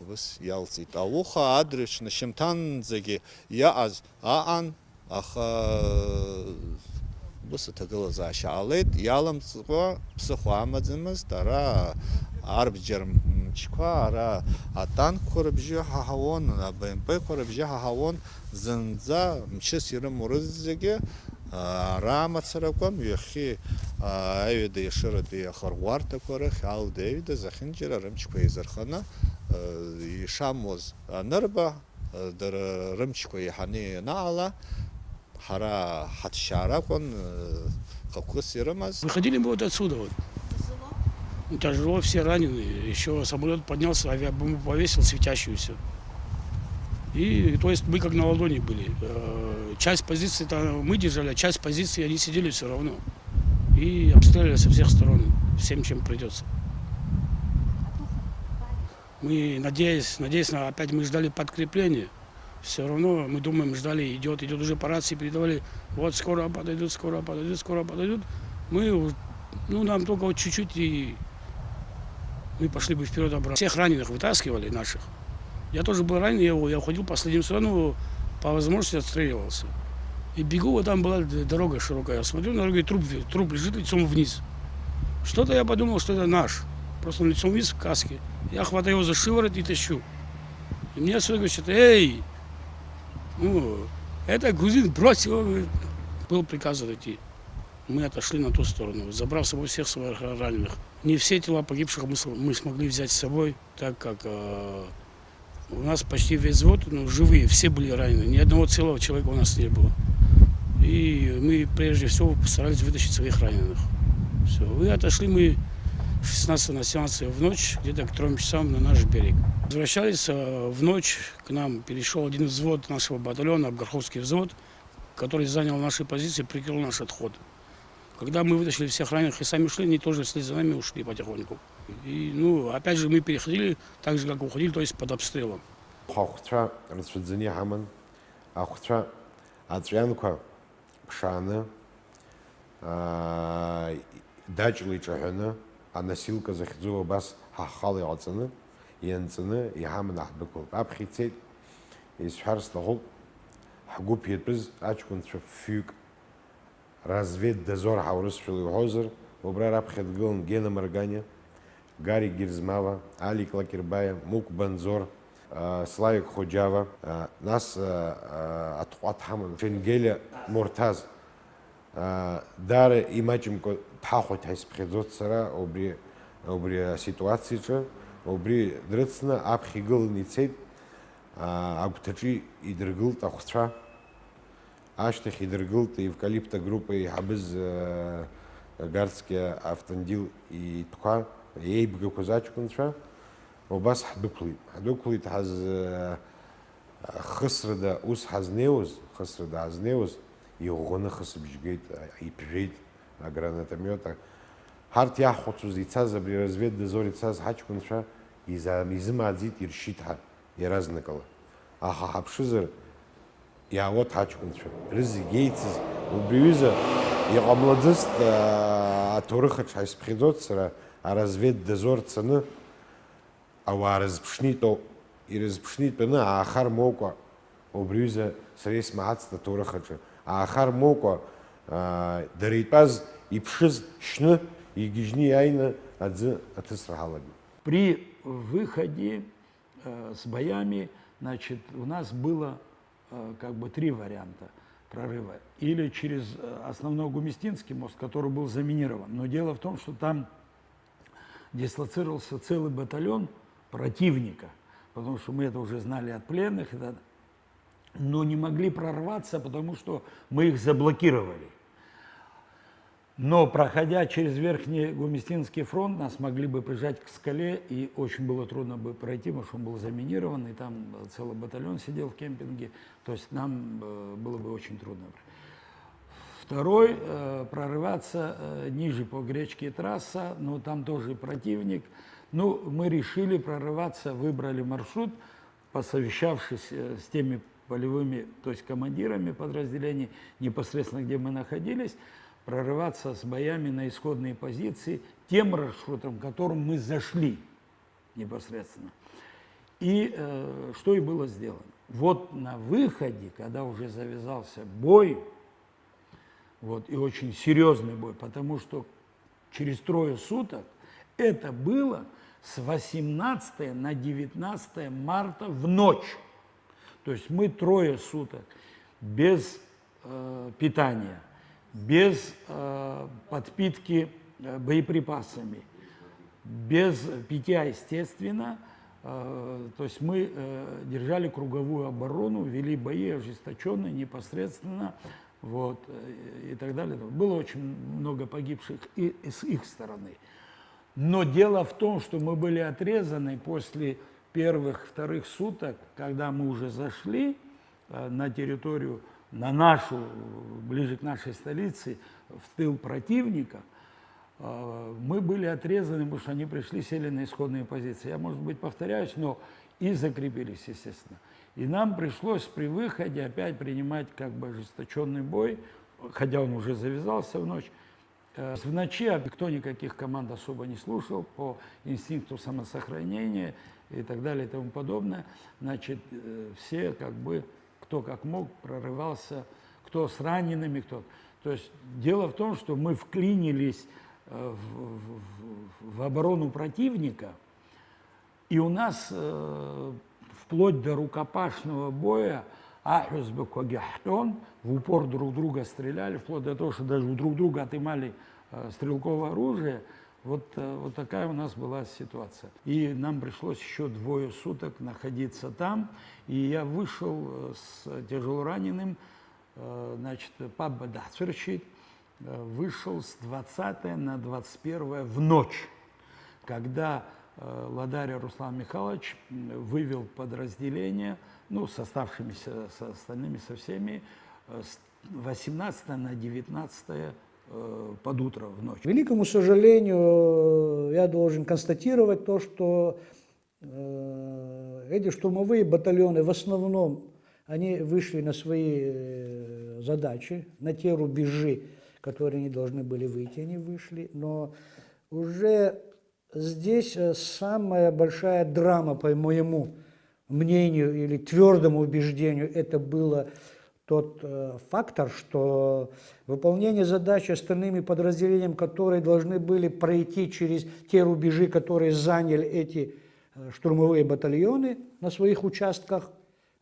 Ус иалҵит. Ауха адырҩаҽны шьымҭанӡагьы иаҟаз аҟан, аха Ус аҭагылазаашьа ҟалеит, иаламҵкәа ԥсыхәа амаӡамызт, ара арбџьар мчқәа, ара атанкқәа рыбжьы ҳаҳауан, АБМП-қәа рыбжьы ҳаҳауан, зынӡа мчыс ирымоу рызегьы, ара амацарақәа, мҩахьхьи, аҩада Ешыратәи ахырӷәӷәарҭақәа рахь, алада аҩада зехьынџьара рымчқәа еизырханы, ишамуаз анырба, дара рымчқәа еиҳаны ианаала, ҳара ҳаҭшьаара акәын, хықәкыс ирымаз. Выходили мы вот отсюда вот. Тяжело, все раненые. Еще самолет поднялся, авиабомбу повесил светящуюся. И, то есть, мы как на ладони были. Э, часть позиций там мы держали, а часть позиций они сидели все равно. И обстреливали со всех сторон, всем, чем придется. Мы, надеясь, надеясь на, опять мы ждали подкрепление. Все равно мы думаем, ждали, идет, идет, уже по рации передавали: «Вот скоро подойдут, скоро подойдут, скоро подойдут». Мы, у- ну, нам только вот чуть-чуть, и мы пошли бы вперед обратно. Всех раненых вытаскивали, наших. Я тоже был ранен, я, я уходил последним сюда, ну, по возможности отстреливался. И бегу, вот там была д- дорога широкая. Я смотрю, на дороге труп, ве- труп лежит лицом вниз. Что-то я подумал, что это наш. Просто он лицом вниз в каске. Я хватаю его за шиворот и тащу. И мне отсюда говорит: «Эй!» Ну, это грузин бросил, говорит. Был приказ отойти. Мы отошли на ту сторону, забрав с собой всех своих раненых. Не все тела погибших мы, с- мы смогли взять с собой, так как э, у нас почти весь взвод, ну, живые, все были ранены. Ни одного целого человека у нас не было. И мы прежде всего постарались вытащить своих раненых. Все. И отошли мы шестнадцатого на семнадцатое в ночь, где-то к трём часам на наш берег. Возвращались э, в ночь, к нам перешел один взвод нашего батальона, Абгарховский взвод, который занял наши позиции, прикрыл наш отход. Когда мы вытащили всех раненых и сами ушли, они тоже вслед за нами ушли потихоньку. И, ну, опять же, мы переходили так же, как уходили, то есть под обстрелом. Ахәцәа рацәаӡаны иҳаман, ахәцәа аҵәҩанқәа ԥшааны, аа, даҷла иҿаҳәаны, аносилка захьӡу абас ҳа ҳхала иҟаҵаны, ианҵаны иҳаманы ҳдәықәлт. Аԥхьа ицеит, исҳәар сҭахуп, ҳгәыԥ иатәыз аҷкәынцәа фҩык, разведдозор ҳаурысшәала иуҳәозар, убра раԥхьа дгылан Гена Марганиа, Гарик Герзмава, Алик Лакербаиа, Мук Банзор, а, Славик Хоџьава, а, нас, а, а, атҟәа дҳаман Шенгелиа Мурҭаз. А, даара имаҷымкәа дҳахәоит ҳәа исыԥхьаӡоит сара убри, убри аситуациаҿы. Убри дрыцны аԥхьа игыланы ицеит, а, агәҭаҿы идыргылт ахәцәа. Ашьҭахь идыргылт Евкалипт агруппа еиҳабыз, э, Гарцкиа Автандил итәқәа, еибгақәаз аҷкәынцәа, убас ҳдәықәлеит. Ҳдәықәлеит ҳаз-, э, хысрада ус ҳазнеиуаз, хысрада ҳазнеиуаз, иӷәӷәаны хысыбжь геит, э, иԥжәеит агранатомиот. Ҳарҭ иаҳхәыцуаз ицаз, абри разведдозор ицаз ҳаҷкәынцәа иза-, изымааӡеит, иршьит ҳәа иаразнакала. Аха ҳаԥшызар, иаауеит ҳаҷкәынцәа, рызегь еицыз, убри аҩыза иҟамлаӡацт, аа, аҭоурых аҿы ҳаисԥхьаӡоит сара, аразведдозор цаны, ауаа рызԥшны итәоуп. Ирызԥшны итәаны, аахар моукәа, убри аҩыза сара исмаҳацт аҭоурых аҿы, аахар моукәа, аа, дара итәаз, иԥшыз шьны, игьежьны иааины аӡы аҭысра ҳалагеит. При выходе э, с боями, значит, у нас было, э, как бы три варианта прорыва. Или через, э, основной Гумистинский мост, который был заминирован. Но дело в том, что там дислоцировался целый батальон противника, потому что мы это уже знали от пленных, это, но не могли прорваться, потому что мы их заблокировали. Но, проходя через Верхний Гумистинский фронт, нас могли бы прижать к скале, и очень было трудно бы пройти, потому что он был заминирован, и там, э, целый батальон сидел в кемпинге, то есть нам, э, было бы очень трудно. Второй, э, прорываться, э, ниже по Гречке трасса, но там тоже противник. Ну, мы решили прорываться, выбрали маршрут, посовещавшись, э, с теми полевыми, то есть командирами подразделений, непосредственно где мы находились, прорываться с боями на исходные позиции тем маршрутом, которым мы зашли непосредственно. И, э, что и было сделано. Вот на выходе, когда уже завязался бой, Вот, и очень серьезный бой, потому что через трое суток это было с восемнадцатого на девятнадцатое марта в ночь. То есть мы трое суток без э, питания, без э, подпитки э, боеприпасами, без питья, естественно. Э, то есть мы э, держали круговую оборону, вели бои ожесточенные непосредственно, вот, э, и так далее. Было очень много погибших и, и с их стороны. Но дело в том, что мы были отрезаны после первых, вторых суток, когда мы уже зашли э, на территорию, на нашу, ближе к нашей столице, в тыл противника, э, мы были отрезаны, потому что они пришли, сели на исходные позиции. Я, может быть, повторяюсь, но и закрепились, естественно. И нам пришлось при выходе опять принимать как бы ожесточенный бой, хотя он уже завязался в ночь. Э, В ночи никто никаких команд особо не слушал по инстинкту самосохранения и так далее и тому подобное. Значит, э, все как бы, кто как мог, прорывался, кто с ранеными, кто. То есть дело в том, что мы вклинились э, в, в- в- в оборону противника, и у нас э, вплоть до рукопашного боя ахьузбаквагьы ҳтәон, в упор друг друга стреляли, вплоть до того, что даже у друг друга отнимали э, стрелковое оружие. Вот, э, вот такая у нас была ситуация. И нам пришлось еще двое суток находиться там. И я вышел э, с тяжелораненым, э, значит, папа даҳцәыршьит, э, вышел с двадцатого на двадцать первое в ночь, когда э, Ладаря Руслан Михайлович м, вывел подразделение, ну, с оставшимися, с остальными, со всеми, э, с восемнадцатого на девятнадцатое э, под утро в ночь. К великому сожалению, я должен констатировать то, что э, эти штурмовые батальоны в основном, они вышли на свои э, задачи, на те рубежи, которые они должны были выйти, они вышли. Но уже здесь э, самая большая драма, по моему мнению или твердому убеждению, это было тот э, фактор, что выполнение задачи остальными подразделениями, которые должны были пройти через те рубежи, которые заняли эти э, штурмовые батальоны на своих участках,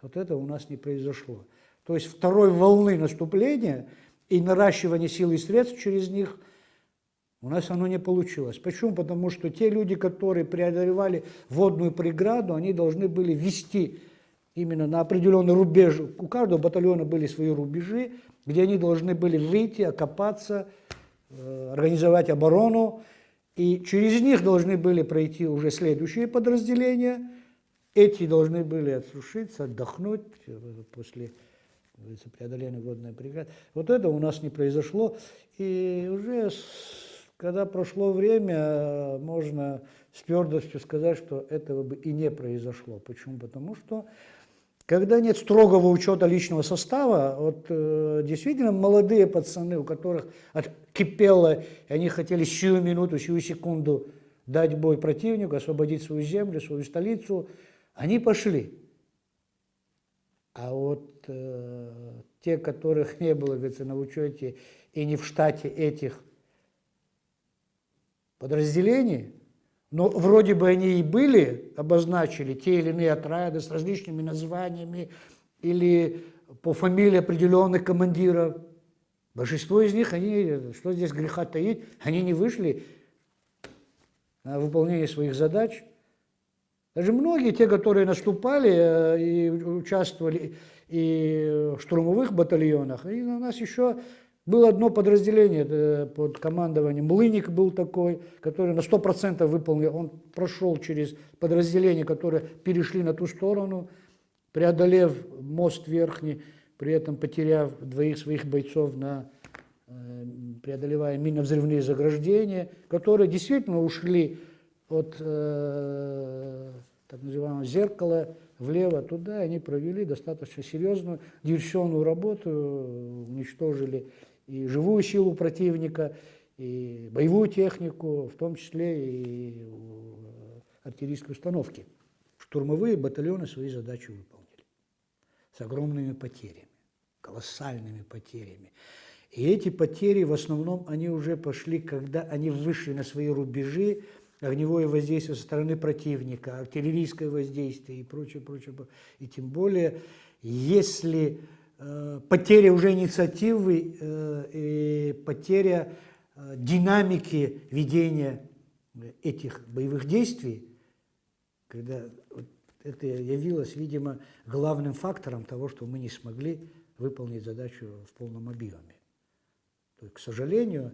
вот это у нас не произошло. То есть второй волны наступления и наращивания сил и средств через них у нас оно не получилось. Почему? Потому что те люди, которые преодолевали водную преграду, они должны были вести именно на определенный рубеж. У каждого батальона были свои рубежи, где они должны были выйти, окопаться, э, организовать оборону. И через них должны были пройти уже следующие подразделения. Эти должны были отсушиться, отдохнуть э, после говорится, преодоления водной преграды. Вот это у нас не произошло. И уже с- когда прошло время, можно с твердостью сказать, что этого бы и не произошло. Почему? Потому что когда нет строгого учета личного состава, вот э, действительно молодые пацаны, у которых от- кипело, и они хотели сию минуту, сию секунду дать бой противнику, освободить свою землю, свою столицу, они пошли. А вот э, те, которых не было, говорится, на учете и не в штате этих подразделений, но вроде бы они и были, обозначили те или иные отряды с различными названиями или по фамилии определенных командиров. Большинство из них, они, что здесь греха таить, они не вышли на выполнение своих задач. Даже многие те, которые наступали э, и участвовали и в штурмовых батальонах, и у нас еще было одно подразделение э, под командованием Млыник был такой, который на сто процентов выполнил. Он прошел через подразделения, которые перешли на ту сторону, преодолев мост верхний, при этом потеряв двоих своих бойцов на э, преодолевая минно-взрывные заграждения, которые действительно ушли от э, так называемого зеркала влево туда, и они провели достаточно серьезную диверсионную работу, уничтожили и живую силу противника, и боевую технику, в том числе и э, артиллерийские установки. Штурмовые батальоны свои задачи выполнили с огромными потерями, колоссальными потерями. И эти потери, в основном, они уже пошли, когда они вышли на свои рубежи, огневое воздействие со стороны противника, артиллерийское воздействие и прочее, прочее, про- и тем более, если э, потеря уже инициативы э, и потеря э, динамики ведения этих боевых действий, когда вот это явилось, видимо, главным фактором того, что мы не смогли выполнить задачу в полном объеме. То есть, к сожалению,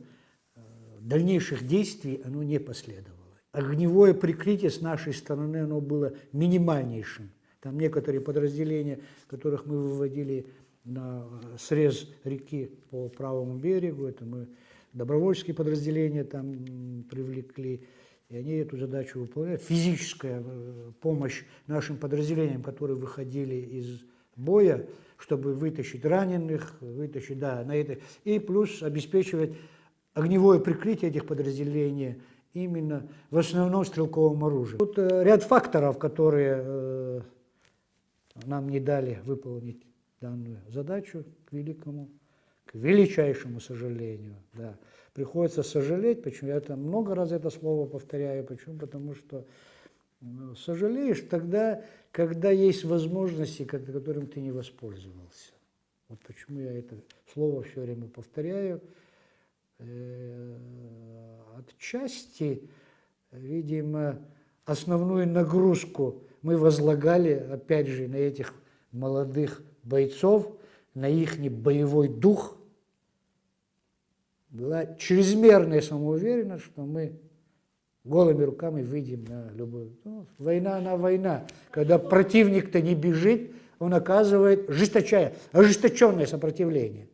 э, дальнейших действий оно не последовало. Огневое прикрытие с нашей стороны, оно было минимальнейшим. Там некоторые подразделения, которых мы выводили на э, срез реки по правому берегу, это мы добровольческие подразделения там м, привлекли, и они эту задачу выполняли. Физическая э, помощь нашим подразделениям, которые выходили из боя, чтобы вытащить раненых, вытащить, да, на это, и плюс обеспечивать огневое прикрытие этих подразделений именно в основном стрелковым оружием. Тут э, ряд факторов, которые э, нам не дали выполнить данную задачу, к великому, к величайшему сожалению. Да. Приходится сожалеть, почему я это много раз это слово повторяю, почему? Потому что э, сожалеешь тогда, когда есть возможности, ко- которым ты не воспользовался. Вот почему я это слово все время повторяю. Э, Отчасти, видимо, основную нагрузку мы возлагали, опять же, на этих молодых бойцов, на их боевой дух. Была чрезмерная самоуверенность, что мы голыми руками выйдем на любую... Ну, война, она война. Когда противник-то не бежит, он оказывает жесточайшее, ожесточенное сопротивление.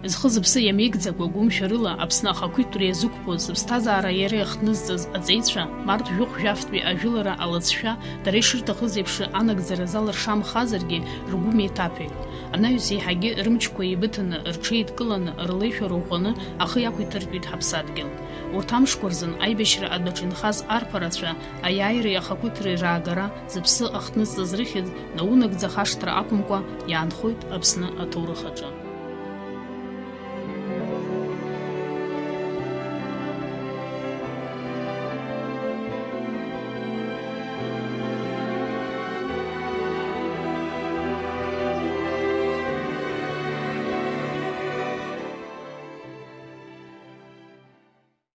Зхы-зыԥсы иамеигӡакәа гәымшәарыла Аԥсны ахақәиҭтәра иазықәԥоз, зыԥсҭазаара иара иахҭнызҵаз аҵеицәа, март жәохә-жәафтәи ажәылара алыҵшәа дара ишырҭахыз еиԥш анагӡара зал ршамхазаргьы, ргәы меиҭаԥеит. Анаҩс еиҳагьы рымчқәа еибыҭаны, рҽеидкыланы, рлеишәа рыӷәӷәаны ахы иақәиҭыртәит ҳаԥсадгьыл. Урҭ амшқәа рзын аибашьра адәаҿ инхаз арԥарацәа аиааиреи ахақәиҭреи раагара, зыԥсы ахҭнызҵаз рыхьӡ наунагӡа хашҭра ақәымкәа иаанхоит Аԥсны аҭоурых аҿы.